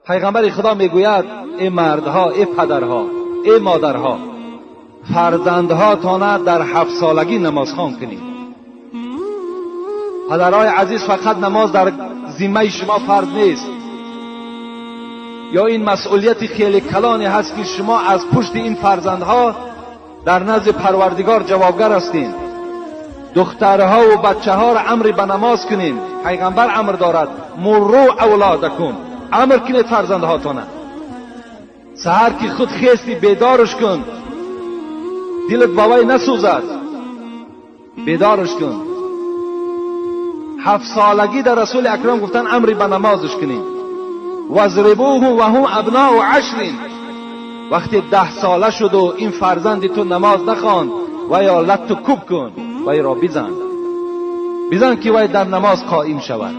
Пайғамбари Худо мегӯяд: эй мардҳо, эй падарҳо, эй модарҳо, фарзандҳотона дар 7 солагӣ намозхон кунед. Падарҳои азиз, фақат намоз дар зиммаи шумо фарз нест ё ин масъулияти хеле калоне ҳаст, ки шумо аз пушти ин фарзандҳо дар назди Парвардигор ҷавобгар ҳастед. Духтарҳову бачаҳоро амри ба намоз кунем. Пайғамбар амр дорад: مروا أولادكم, амр кунед фарзандҳотона. Саҳар ки худ хести, бедорш кун, дилат ба вай насӯзад, бедорш кун. 7 солагӣ дар Расули Акрам гуфтан: амри ба намозш кунем. واضربوهم وهم أبناء عشر. Вақте 10 сола шуду ин фарзанди ту намоз нахонд, вайро латту куб кун, вайро бизан, бизан, ки вай дар намоз қоим шавад.